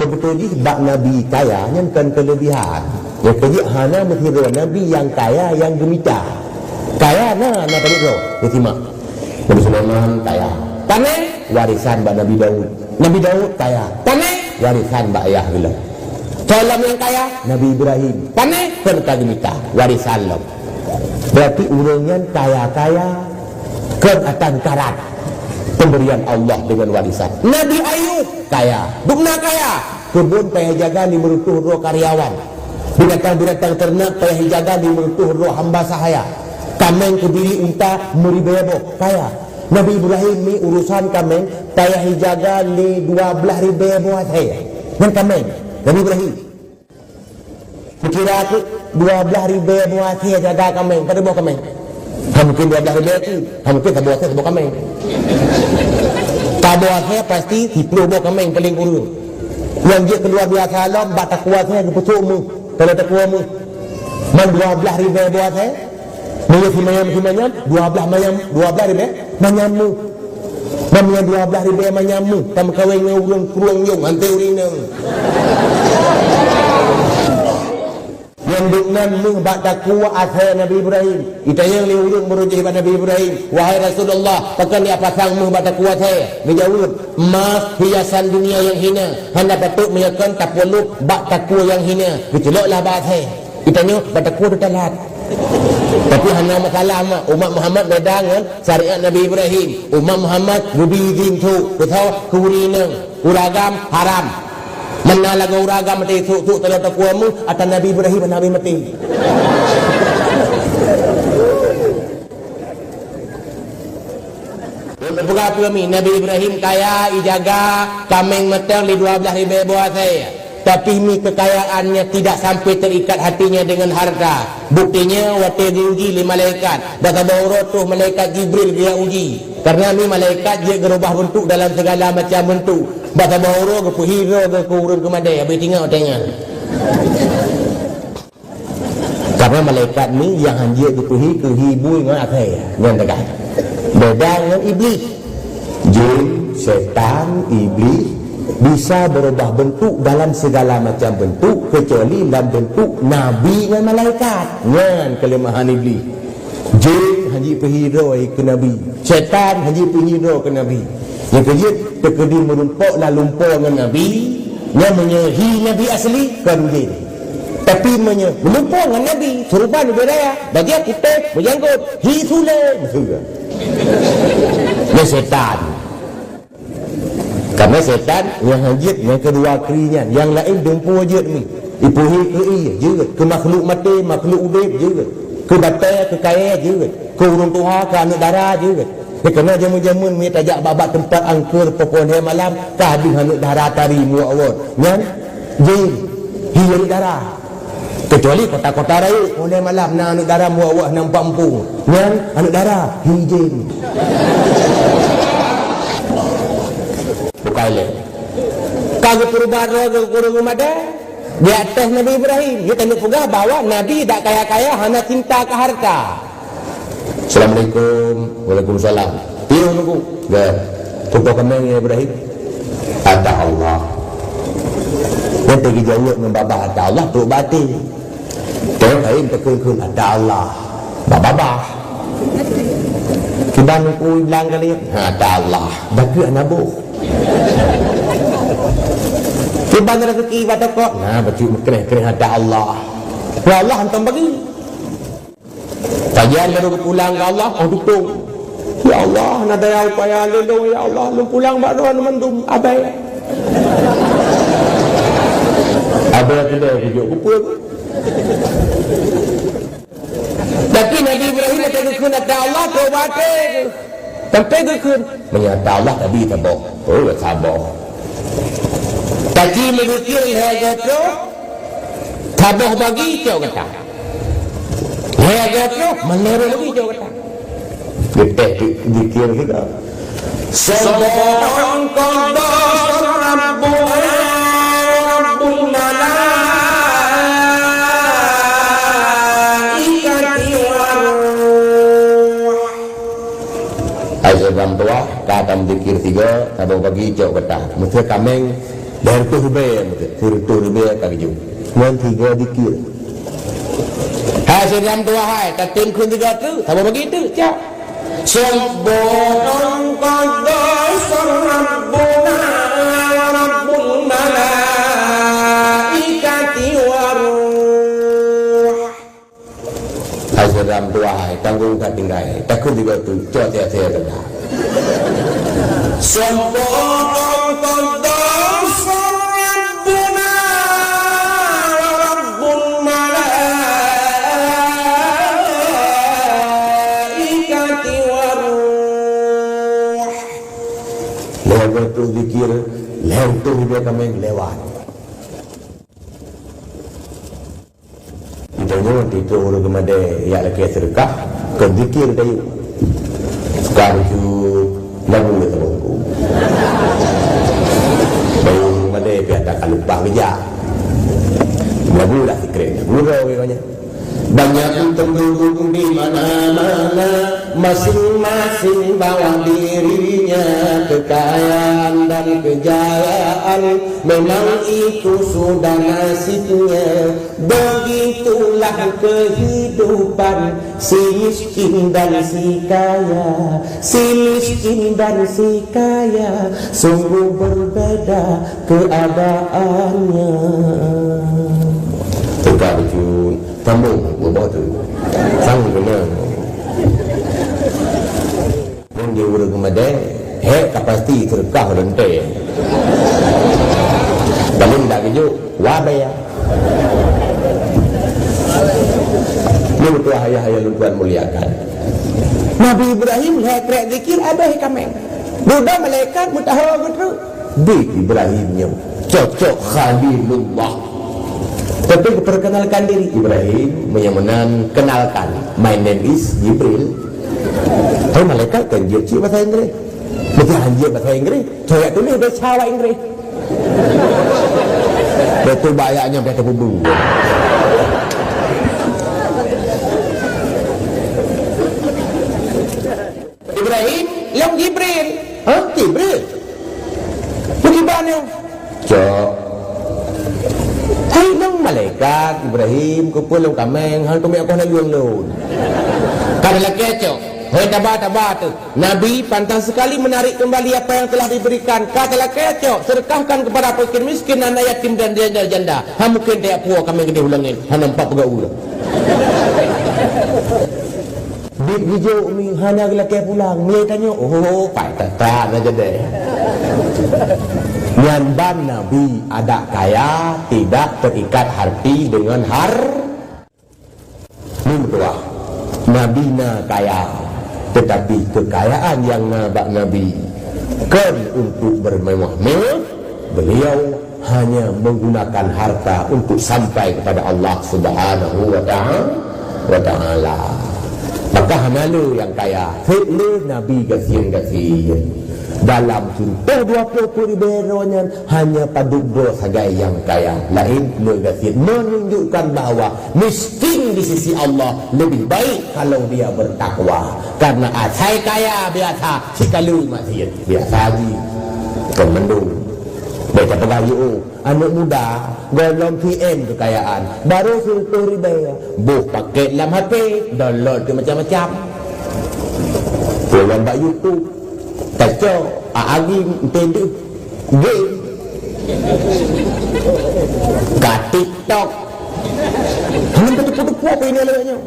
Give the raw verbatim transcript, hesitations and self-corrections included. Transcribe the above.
Beutôi jih bak nabi kaya nyan kon keuleubihan. Nyang keujeuet hana meusidroe nabi nyang kaya nyang geumita. Kaya na, na padub droe. Nyoe simak. Nabi Sulaiman kaya. Pané? Warisan bak Nabi Daud. Nabi Daud kaya. Pané? Warisan bak ayah geuh. Soe lom nyang kaya? Nabi Ibrahim. Pané? Kon ka geumita. Warisan lom. Berarti ureuëng nyan kaya-kaya kon atan karat pemberian Allah dengan warisan. Nabi Ayub kaya. Dum na kaya. Keubon payah jaga lima reutôh droe karyawan. Binatang-binatang teurenak payah jaga lima reutôh droe hamba sahaya. Kaméng, keubiri, unta meuribèe boh, kaya. Nabi Ibrahim mi urusan kaméng payah jaga lé dua blaih ribèe boh asèe. Nyan kaméng Nabi Ibrahim. Peukira keuh, dua blaih ribèe boh asèe jaga kaméng, padub boh kaméng? Hana mungken dua blaih ribèe keuh, hana mungken saboh asèe saboh kaméng. Saboh asèe pasti siplôh boh kaméng paleng kureueng. Nyang jeuet keu luar biasa lom, bak takue asèe geupeusôk méuh, taloe takue méuh. Man dua blaih ribèe boh asèe, meunyoe simanyam-simanyam, dua blaih manyam, dua blaih ribèe manyam méuh. Man meunyoe dua blaih ribèe manyam méuh, tameukawen ngon ureuëng krueng yong, han teuh ureuëng inong. Nyan dum nan méuh bak takue asèe Nabi Ibrahim. Itanyong lé ureuëng meureujeuk bak Nabi Ibrahim, "Wahai Rasulullah, pakon jak pasang méuh bak takue asèe?" Geujaweueb, "Emas hiasan dunia nyang hina, hana patôt meunyoe kon tapeuleub bak takue nyang hina." Geuceulôklah bak asèe. Itanyong, bak takue teulat. Tapi hana masalah mak, umat Muhammad beda ngon syariat Nabi Ibrahim. Umat Muhammad geubri idhin sôk, keu soe? Keu ureuëng inong. Ureuëng agam haram. Meunan lagèe ureuëng agam maté sôk-sôk taloe takue méuh, ata Nabi Ibrahim hana habéh maté. Peugah peue mi, Nabi Ibrahim kaya, ijaga kaméng mantong lé dua blaih ribèe boh asèe. Tapi mi keukayaannya tidak sampai terikat hatinya dengan harta. Buktinya, watèe geuuji lé malaikat, bak saboh uroe troh malaikat Jibril geujak uji. Karena mi malaikat jeuet geurubah beuntuk dalam segala macam beuntuk. Bak saboh uroe geupeuhi droe geuh keu ureuëng keumadèe, habéh tinggai watèe nyan. Karena malaikat ni nyang han jeuet geupeuhi keu hi bui ngon asèe. Nyan teuka. Beda ngon Iblih. Jin, setan, Iblih bisa berubah bentuk dalam segala macam bentuk, kecuali dalam bentuk nabi ngon malaikat. Nyan kelemahan Iblih. Jin han jipeuhi droe keu nabi. Setan han jipeuhi droe keu nabi. Nyang keujeuet teukeudi meurumpok lam lumpoe ngon nabi, nyan meunyoe hi nabi asli, kon jin. Tapi meunyoe meurumpok ngon nabi, seuruban ubé raya, bajèe putéh, meujanggot, hi sulé, meuseue. Nyan setan. Karena setan nyang han jeuet nyang keudua kri nyan, nyang laén dumpeue jeuet mi. Ipeuhi keu ie jeuet, keu makhluk maté, makhluk udép jeuet, keu batèe, keu kayèe jeuet, keu ureuëng tuha, keu aneuk dara jeuet. Karena jameun-jameun mi tajak bak-bak teumpat angkeur poh lhèe malam, ka habéh aneuk dara tari muwöt-wöt. Nyan jin, hi aneuk dara. Kecuali kota-kota rayeuk, poh lhèe malam na aneuk dara muwöt-wöt hana mupat muphom. Nyan aneuk dara, hi jin. Bukai lé. Ka geupeurubat droe geuh keu ureuëng meumada di ateueh Nabi Ibrahim. Nyoe taneuk peugah bahwa Nabi dak kaya-kaya hana cinta keu harta. Assalamualaikum. Waalaikumsalam. Piôh nunggu. Ga. Tutoe kaméng ya Ibrahim. Ata Allah. Nyan teujaweueb ngon babah ata Allah trok bak até. Teuh laén teukheun-kheun ata Allah. Bak babah. Kiban ku blang kali. Ha, ata Allah. Bakeuh aneuk boh. Kiban rezeki bak toko. Nah, bacut meukreh-kreh ata Allah. Ya Allah hantom bagi. Pajan baru geupulang keu Allah, oh tutong. Ya Allah, na daya upaya lé lôn, ya Allah, lôn pulang bak droe mandum, abai. Abai keudè kujok kupeue. Tapi Nabi Ibrahim ata geukheun ata Allah, tobat teuh. Sampai geukheun, meunyoe ata Allah tadi saboh. Oh, saboh. Tapi meuzikir lhèe gata, saboh bagi cok gata. Lhèe gata, meunurot bagi cok gata. Geuteh zikir kita. Subhan qadha rabbuna wa rabbul malaikati war ruh. Hai seurang tuah, ka tam zikir tiga, saboh bagi cok gata. Meuseu kaméng Lhèe reutôh ribèe, sireutoh ribèe ka geujok. Nyan sigoe zikir. Hai, siram tuha hai, tatem kheun sigoe teuk, saboh bagi teuk, cok. Subbuhun quddusun Rabbuna wa Rabbul malaikati war ruh. Hai, siram tuha hai, tanggong that tinggai, takheun sigoe teuk, cok tiep-tiep teuka. Subbuhun quddusun Rabbuna wa Rabbul malaikati war ruh. Lhèe reutôh zikir, lhèe reutôh ribèe kaméng lewat. Geutanyoe tiep-tiep ureueng geumadé jak lakèe seudeukah, keu zikir tayue. Suka bacut lagu lé teungku. Ureueng geumadé pih ata ka lumpah geujak. Lagu dah sikrek, lagu droe geuh nyan. Banyak penduduk di mana-mana, masing-masing bawa dirinya kekayaan dan kejayaan. Memang itu sudah nasibnya. Begitulah kehidupan si miskin dan si kaya, si miskin dan si kaya, sungguh berbeda keadaannya. Teuka bacut, sambung, beubacut. Sang keunong. Nyan di ureueng geumadé, hék ka pasti seudeukah leuntée. Paléng dak geujok, wabée. Nyoe meutuah ayah-ayah lôn tuan muliakan. Nabi Ibrahim lhée krek zikir abéh kaméng. Dudoe malaikat meutaho geutrok. Bit Ibrahim nyoe cocok Khalilullah. Tapi geuperkenalkan diri, "Ibrahim, meunyoe meunan, kenalkan, my name is Jibril." Hai malaikat kan jeuet cit bahasa Inggris. Meunyoe han jeuet bahasa Inggris, coyak tuléh desya bak Inggris. Beutôi bak ayat nyan payah teupeubeuet. Ibrahim, lôn Jibril. Hah? Jibril? Bagaimana? Cok. Hai, lôn malaikat Ibrahim, keupeue lôn kaméng, hana teumé akoh laleueng lôn. Ka talakée, Cok. Hei, taba, taba teuh. Nabi pantang sekali menarik kembali apa yang telah diberikan. Ka talakée, Cok. Sedekahkan kepada fakir miskin, anak yatim dan janda-janda. Ha, mungkin tajak puwoe kaméng keudeh u langét. Hana nampak peugah uroe. Bit geujok mi hana geulakée pulang, mi tanyoe, oh, pai that-that na jadi. Nyan ban Nabi adak kaya tidak terikat hati dengan har-, meutuah. Nabi na kaya, tetapi kekayaan nyang na bak Nabi kon untuk bermewah-mewah, beliau hanya menggunakan harta untuk sampai kepada Allah Subhanahu wa Ta'a-, wa Ta'ala. Maka hana le nyang kaya, seb le Nabi gasien-gasien. Dalam sireutôh dua ploh peuet ribée droe nyan hanya padub droe sagai nyang kaya, laén le gasien, menunjukkan bahwa miskin di sisi Allah lebih baik kalau dia bertakwa. Karena asai kaya biasa, sikalui maksiet, biasa jih. Kon mandum. Bèk tapeugah, "Yôh, aneuk muda, gohlom P M keukayaan, barô sireutôh ribèe, boh pakét lam H P, download keu macam-macam. Gohlom bak YouTube, tacok, a-, agim, entah deuh, game, ka TikTok." Hana teupeue-teupeue apa ini lagèe nyoe.